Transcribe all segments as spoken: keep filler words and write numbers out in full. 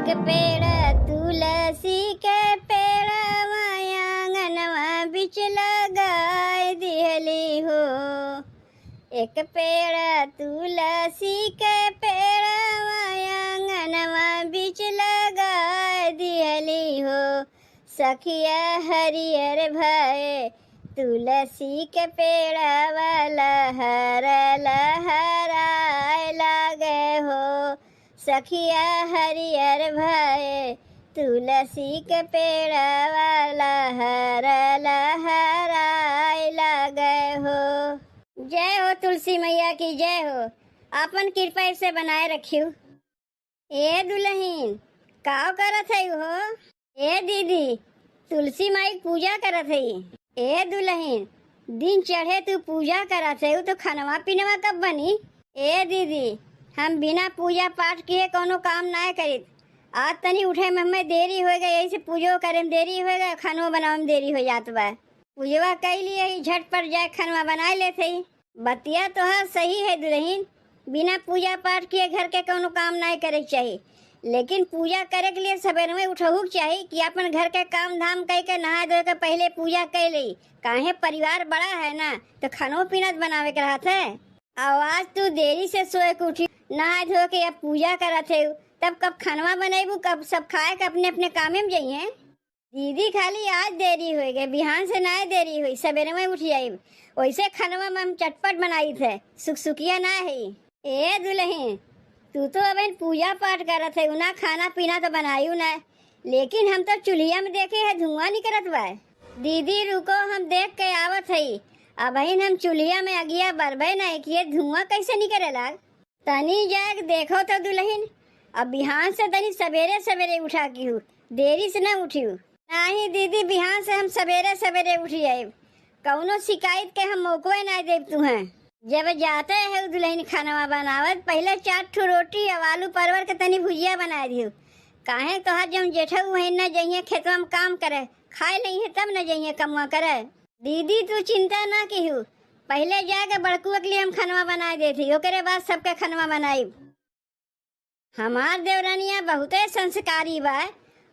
एक पेड़ तुलसी के पेड़वा आंगनवा बीच लगाए दिहली हो। एक पेड़ तुलसी के पेड़वा आंगनवा बीच लगाए दिहली हो। सखिया हरियर भए तुलसी के पेड़वा लहर लहराए लागे हो। सखिया हरियर भए तुलसी के पेड़वा लहर लहराए लागे हो। जय हो तुलसी मैया की, जय हो। आपन कृपा ऐसे बनाए रखियो। ए दुलहिन, काव करत हई हो? ए दीदी, तुलसी माई क पूजा करत हई। ए दुलहिन, दिन चढ़े तू पूजा करत हई, तो खनवा पिनवा कब बनी? ए दीदी, हम बिना पूजा पाठ किए कौनो काम नाय करित। आज तनी उठे में हमें देरी होइ गए, यही से पूजो करे में देरी होइ गए, खनवो बनावे में देरी होइ जात बा। पूजवा कई लिए ही, झटपट जाए खनवा बनाए लेत हई। बतिया तोहार सही है दुलहिन, बिना पूजा पाठ किए घर के कौनो काम नाय करे के चाही, लेकिन पूजा करे के लिए सबेरवे उठहू के चाही कि अपन घर के काम धाम कई के नहा धो के पहिले पूजा कई लेई। काहे परिवार बड़ा है ना, तो खनो पीना त बनावे के रहत है। अउ आज तू देरी से सोए के उठी, नहा धो के अब पूजा करत है, तब कब खनवा बनैबू, कब सब खाए के अपने अपने कामे में जइहें। दीदी, खाली आज देरी होइ गए, बिहान से नाय देरी होई, सबेरे में उठ जाइब। वैसे खनवा में हम चटपट बनाइत है, सुकसुकिया ना है। ए दुलहिन, तू तो अबहिन पूजा पाठ करत है, ना खाना पीना तो बनायू ना, लेकिन हम तो चुल्हिया में देखे है धुआं निकरत बा। दीदी रुको, हम देख के आवत हई, अबहिन हम चुल्हिया में अगिया बरबे नाय किए, धुआं कैसे निकरे लाग? तनी जाग देखो तो दुलहिन, अब बिहान से तनी सबेरे सबेरे उठा किहू, देरी से ना उठिहू। नाही दीदी, बिहान से हम सबेरे सबेरे उठ जाइब, कौनो शिकायत के हम मौकवे ना देब तुहें। जब जाते है दुलहिन खनवा बनावत, पहिले चार ठो रोटी अउ आलू परवर के तनी भुजिया बनाए दिहू, काहे तोहार जौन जेठऊ है न जइहें खेतवा में काम करे, खाए लइहें तब न जइहें कमवा करे। दीदी तू चिंता ना किहू, पहिले जाके बड़कुआ के लिए हम खनवा बनाए देत ही, ओकरे बाद सबके खनवा बनाइब। हमार देवरनिया बहुते संस्कारी बा,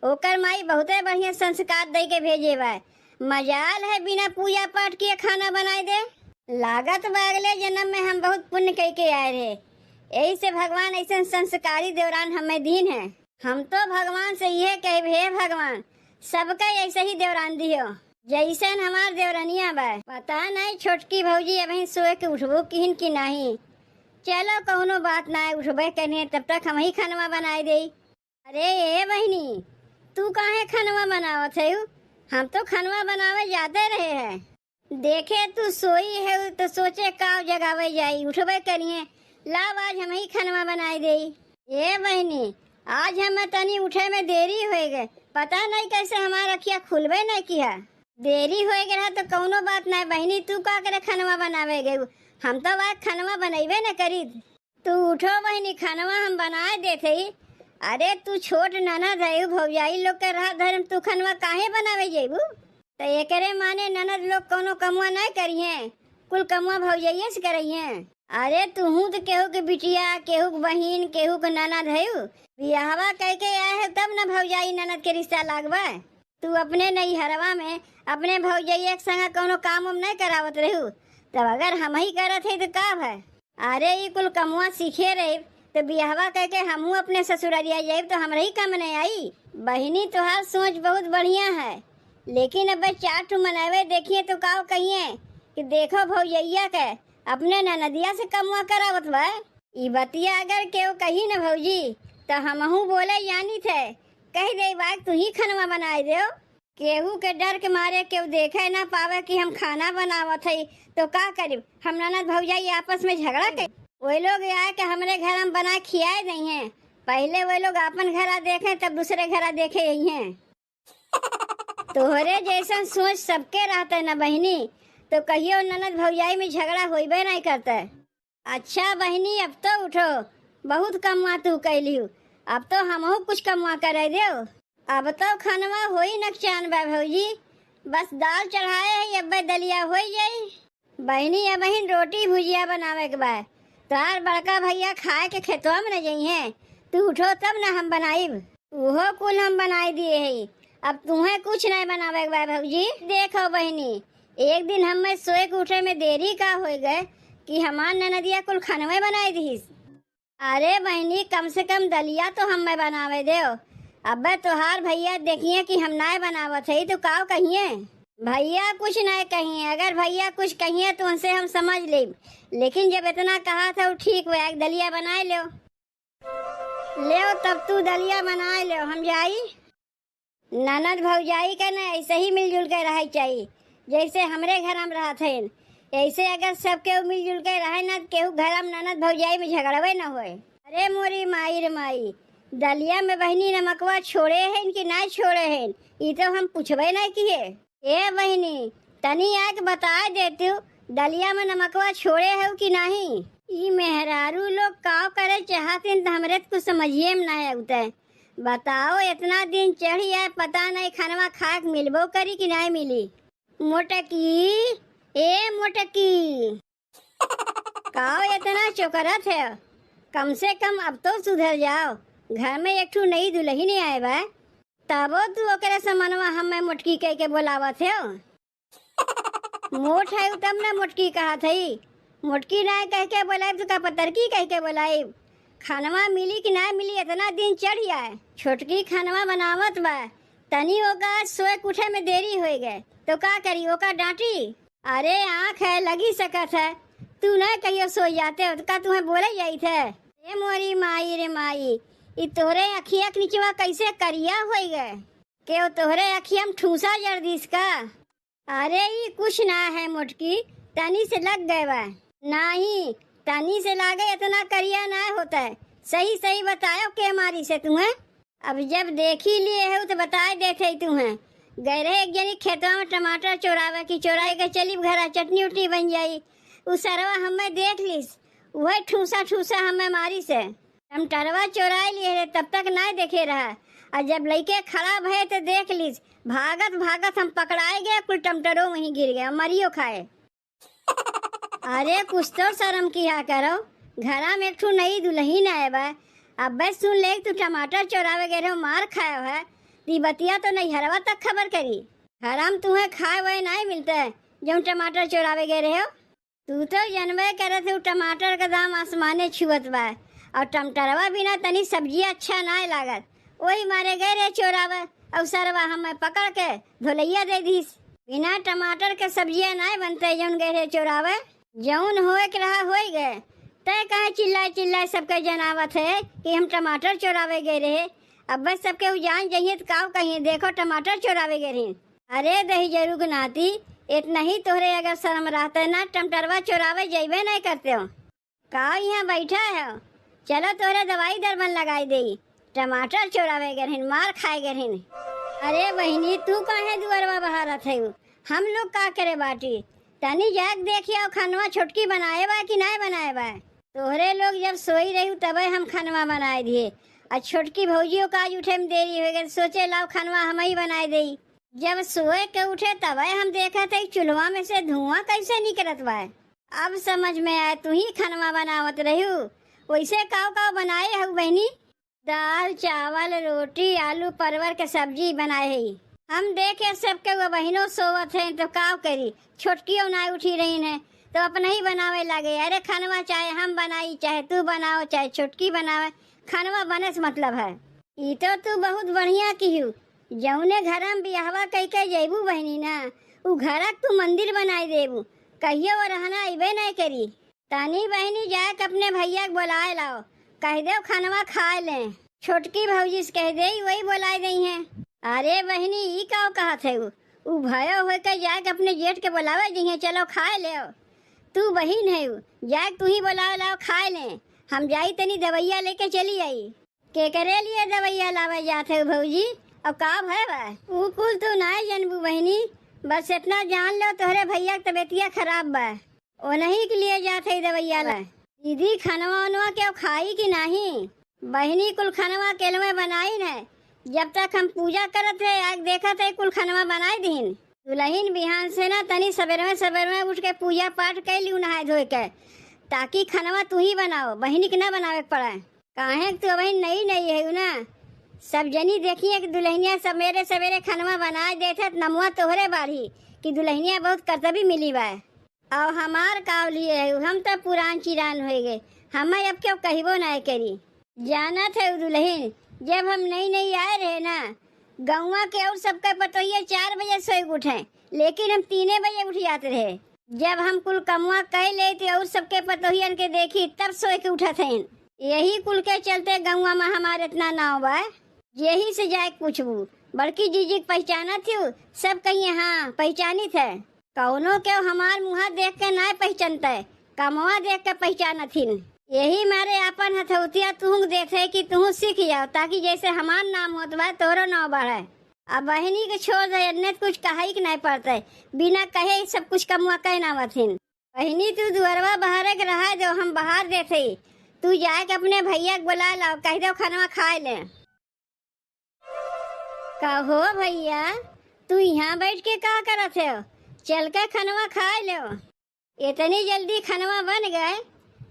ओकर माई बहुते बढ़िया संस्कार दे के भेजे बा। मजाल है बिना पूजा पाठ किए खाना बनाए दे। लागत बा अगले जन्म में हम बहुत पुण्य कई के आए रहे, यही से भगवान ऐसन संस्कारी देवरान हमें दीन है। हम तो भगवान से यह कहब, हे भगवान, सबका ऐसे ही देवरान दियो। जैसन हमार देवरनिया बा। पता नहीं छोटकी भौजी अबहीं सोए के उठबो किहिन कि नहीं। चलो कौनो बात ना, उठबे करिहें, तब तक हम ही खनवा बनाए देई। अरे ए बहिनी, तू काहे खनवा बनावत है? हम तो खनवा बनावे जाते रहे हैं। देखे तू सोई है तो सोचे काव जगावे जाई, उठबे करिहें। लाव आज हम ही खनवा बनाए देई। ए बहिनी, आज हमें तनी उठे में देरी होइ गए, पता नहीं कैसे हमार अखिया खुलबे नहीं किया। देरी होइ गए रहा तो कौनो बात नहीं बहिनी, तू का करे खनवा बनावे गयू? हम तो आज खनवा बनैबे न करीत। तू उठो बहिनी, खनवा हम बनाए देत हई। अरे तू छोट ननद है, भौजाई लोग के रहा धर्म, तू खनवा काहे बनावे जेबू? त एकरे माने ननद लोग कौनो कमवा नहीं करिहें, कुल कमवा भौजइये से करिहें। अरे तुहू तो केहू के बिटिया, केहू के बहिन, केहू के ननद हयू। बियाहवा कइके आए है तब न भौजाई ननद के रिश्ता लागबा। तू अपने नैहरवा में अपने भौजइया के संग कौनो काम उम नहीं करावत रहू, तब अगर हम ही करत है तो का भय? अरे ई कुल कमवा सीखे रहिब तो बियाहवा कइके हमहू अपने ससुररिया जाइब तो हमरा ही काम नहीं आई। बहिनी तोहार सोच बहुत बढ़िया है, लेकिन अबे चार ठो मनवे देखिए तो काव कहिए कि देखो भौजइया के अपने ननदिया से कमवा करावत बा। ई बतिया अगर केहू कही न भौजी तो हमहू बोले जानी थे, कह दे बाग तू ही खनवा बनाए देव। केहू के डर के मारे केहू देखे ना पावे कि हम खाना बनावत हई, तो का करिब? हम ननद भौजाई आपस में झगड़ा कर, वो लोग आए के हमरे घर हम बना खियाए दइहें। पहले वो लोग आपन घरा देखें, तब दूसरे घरा देखे अइहें। तोहरे जैसन सोच सबके रहते न बहिनी, तो कहियो ननद भौजाई में झगड़ा होइबे नहीं करते। अच्छा बहिनी, अब तो उठो, बहुत कमवा तू कैलिहू, अब तो हमहू कुछ कमवा करे देव। अब तो खनवा होई नकचान बा भौजी, बस दाल चढ़ाए है, अब्बे दलिया होई जाई। बहिनी, अबहिन रोटी भुजिया बनावे के बा, तोहार बड़का भैया खाए के खेतवा में न जइहें, तू उठो तब न हम बनाइब। उहो कुल हम बनाए दिए हई। अब तुहें कुछ नहीं बनावे के बा भौजी। देखो बहिनी, एक दिन हमें सोए के उठे में देरी का होई गए कि हमार ननदिया कुल खानवे बनाए दिहिस। अरे बहिनी, कम से कम दलिया तो हमें बनावे देव। अबे तोहार भैया देखिए कि हम नाय बनावत हई तो काव कहिए? भैया कुछ नाय कहिए, अगर भैया कुछ कहिए तो उनसे हम समझ लेब, लेकिन जब इतना कहा था ठीक बा, एक दलिया बनाए लो। लेव तब तू दलिया बनाए लेव, हम जाई। ननद भौजाई के ना ऐसे ही मिलजुल के रहे चाहिए, जैसे हमरे घर हम रहत हन। ऐसे अगर सब केहू मिलजुल के रहे ना, केहू घर हम ननद भौजाई में झगड़वे ना होए। अरे मोरी माई रे माई, दलिया में बहिनी नमकवा छोड़े हैं कि ना छोड़े हैं, ई तो हम पूछबे ना किए। ए बहिनी, तनी आके बताए देतू, दलिया में नमकवा छोड़े हो कि नाही? ई मेहरारू लोग का करे चाहतिन, त हमरे त कुछ समझिए में ना आवते। बताओ, इतना दिन चढ़ी आए, पता नहीं खानवा खाए के मिलबो करी कि नहीं मिली। मोटकी, ए मोटकी, काव इतना चोकरत है? कम से कम अब तो सुधर जाओ। घर में एक ठू नई दुल्हन आए बा, तबो तू ओकरे समनवा हमें मोटकी कह के बोलावत हो। मोट है तब ना मोटकी कहत हई। मोटकी ना कह के बोलाइब तो का पतरकी कह के बोलाइब? खानवा मिली कि ना मिली, इतना दिन चढ़ जाए। छोटकी खानवा बनावत बा, तनी ओका सोए के उठे में देरी होई गए तो का करी, ओका डांटी? अरे आँख है, लगी सकत है, तू ना कहियो सोई जाते हो तो का तुम्हें बोले जाइत है? ए मोरी माई रे माई, ई तोहरे अखिया के निचवा कैसे करिया होई गए? के ओ तोहरे अखिया में ठूसा जड़ दिस का? अरे ई कुछ ना है मोटकी, तनी से लग गए बा। नाही, तनी से लागे इतना करिया ना होता है। सही सही बतायो के मारी से तुम्हें? अब जब देखी लिए हो तो बताए देते ही तुम्हें। गए रहे एक जनी खेतवा में टमाटर चोरावे की, चोराए के चली घरा, चटनी उटनी बन जाई। उ सरवा हमें देख लिस, वही ठूसा ठूसा हमें मारी से। टमटरवा चोराए लिए रहे, तब तक ना देखे रहा, और जब लइके खड़ा भये तो देख लिस, भागत भागत हम पकड़ाए गए, कुल टमटरो वहीं गिर गए, मरियो खाए। अरे कुछ तो शर्म किया करो, घरा में एक ठो नई दुल्हन आए बा। अब्बे सुन ले तू टमाटर चोरावे गए रहो, मार खाए है, ती बतिया तो नैहरवा तक खबर करी। हराम तुम्हें खाए हुए नहीं मिलते, जौन टमाटर चोरावे गए रहे हो। तू तो जनबे करत हो टमाटर का दाम आसमाने छुअत बा, और टमाटरवा बिना तनी सब्जी अच्छा ना लागत। वही मारे गए रहे चोरावे, और सरवा हमें पकड़ के धोलैया दे दीस। बिना टमाटर के सब्जिया ना बनते, जौन गए रहे चोरावे। जौन होए के रहा होई गए, तय काहे चिल्लाए चिल्लाए सबके जनावत है कि हम टमाटर चोरावे गए रहे। अब बस सबके उ जान जाइए तो काव कहिए, देखो टमाटर चोरावे गए रहे। अरे दही जरू के नाती, इतना ही तोहरे अगर शर्म रहते ना, टमाटरवा चोरावे जइबे नहीं करते हो। का यहाँ बैठा है? चलो तोहरे दवाई दरबन लगाई देई। टमाटर चोरावे गरहिन, मार खाए गरहिन। अरे बहिनी, तू काहे दुअरवा बहारत है? हम लोग का करे बाटी? तनी जाके देखियो खनवा छोटकी बनाए बा कि नाय बनाए बा। तोहरे लोग जब सोई रही तबे हम खनवा बनाए दिए। आ छोटकी भौजियो का आज उठे में देरी हो गई, सोचे लाओ खनवा हम ही बनाए देई। जब सोए के उठे तबे हम देखत है चूल्हा में से धुआं कैसे निकलत बा। अब समझ में आए, तू ही खनवा बनावत रहू। वैसे काव काव बनाए हऊ बहिनी? दाल, चावल, रोटी, आलू परवर के सब्जी बनाए है। हम देखे सबके वो बहिनो सोवत है तो काव करी, छोटकियो ना उठी रही है तो अपने ही बनावे लागे। अरे खनवा चाहे हम बनाई, चाहे तू बनाओ, चाहे छोटकी बनावे, खनवा बने से मतलब है। ई तो तू बहुत बढ़िया किहू, जौने घर में बियाहवा कई के जैबू बहिनी ना, उ घरक तू मंदिर बनाई देबू, कहियो वो रहना अइबे नहीं करी। तनी बहिनी जाके अपने भैया के बोलाए लाओ, कह देव खनवा खाए लें। छोटकी भौजी से कह देई, वही बोलाए देई हैं। अरे बहिनी, ई का कहत है? उ, उ भयो होए के जाके अपने जेठ के बोलावे जइहें, चलो खाए लेव। तू बहिन है, जाके तू ही बोलाए लाओ, खाए लें। हम जाई तनी दवैया लेके चली आई। केकरे लिए दवैया लावे जात है भौजी? और का भय बा? उ कुल तू नाय जनबू बहिनी, बस इतना जान लो तोहरे भैया के तबीयतिया खराब बा। ओनही के लिए जात है दवैया ला। दीदी, खनवा उनवा केव खाई कि नाही? बहिनी, कुल खनवा केलवे बनाइन है। जब तक हम पूजा करत रहे, आग देखत है, कुल खनवा बनाई दीन। दुलहिन बिहान से ना तनी सबेरवे सबेरवे उठ के पूजा पाठ कैली नहाए धोए के, ताकि खनवा तू ही बनाओ, बहिनी के ना बनावे के पड़े। काहे कि तू अबहिन नई नई है ना, सब जनी देखिए कि दुल्हनिया सबेरे सबेरे खनवा बनाए देत है, त नमवा तोहरे बाढ़ी कि दुल्हनिया बहुत करतबी मिली बा। और हमार काव लिए है, हम त पुरान चिरान होए गए, हमें अब केहू कहिबो ना करी। जानत है उ दुल्हन, जब हम नई नई आए रहे ना, गौवा के और सबके पतोहिए चार बजे सोए के उठे, लेकिन हम तीने बजे उठ जात रहे। जब हम कुल कमवा कइ लेइत और सबके पतोहियन के देखी, तब सोए के उठत हैं। यही कुल के चलते गौवा में हमार इतना नाव बा। यही से जाए के पूछबू, बड़की जीजी के पहचानत हू? सब कहिए, "हाँ, पहचानित है।" कौनो के हमार मुँहा देख के नाय पहचानते, कमवा देख के पहचानत हिन। यही मारे आपन हथौतिया तुहूँ देखे कि तुहूँ सीख जाओ, ताकि जैसे हमार नाम होत बा, तोरो नाव बढ़े। अब बहिनी के छोड़ दे, अन्य कुछ कहे के नाय पड़ते, बिना कहे ही सब कुछ कमवा कइ नावत हिन। बहिनी, तू दुअरवा बहारे के रहा दो, हम बहार देत हई। तू जाए के अपने भैया के बुलाए लाओ, कह दो खनवा खाए ले। कहो भैया, तू यहाँ बैठ के का करत हो? चल के खनवा खाए लो। इतनी जल्दी खनवा बन गए?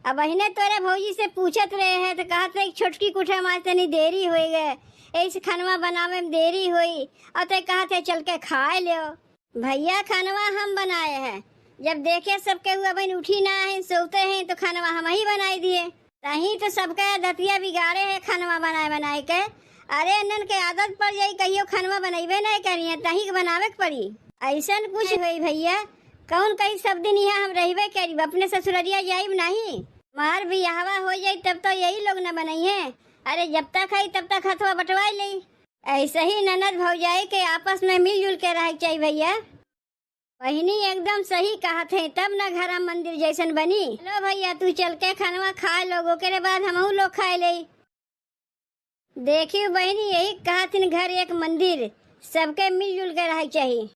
अब बहिने तोरे भौजी से पूछत रहे हैं तो कहत रहे, "छोटकी कुठे मार तनी देरी होई गए, ऐसे खनवा बनावे में देरी होई, और ते कहत है चल के खाए लो।" भैया, खनवा हम बनाए हैं। जब देखे सबके हुआ बहन उठी ना है, सोते हैं, तो खनवा हम ही बनाई दिए। तहीं तो सबके आदतिया बिगाड़े है खनवा बनाए बनाए के। अरे, इन्हन के आदत पड़ जाई, कहियो खनवा बनइबे नहीं करी है, तहीं के बनावे के पड़ी। ऐसन कुछ होई भैया, कौन कही सब दिन यहाँ हम रहबे करीब, अपने ससुररिया जाइब नहीं। हमार बियाहवा हो जाई तब तो यही लोग न बनइहे। अरे, जब तक है तब तक हथवा बटवाई लेई। ऐसे ही ननद भौजाई के आपस में मिलजुल के रहे के चाहिए भैया। बहिनी एकदम सही कहत है, तब न घरा मंदिर जैसन बनी। लो भैया, तू चल के खनवा खाए लोग, ओकरे बाद हमहू लोग खाए लेई। देखियो बहिनी, यही कहत हिन, घर एक मंदिर, सबके मिलजुल के रहे के चाही।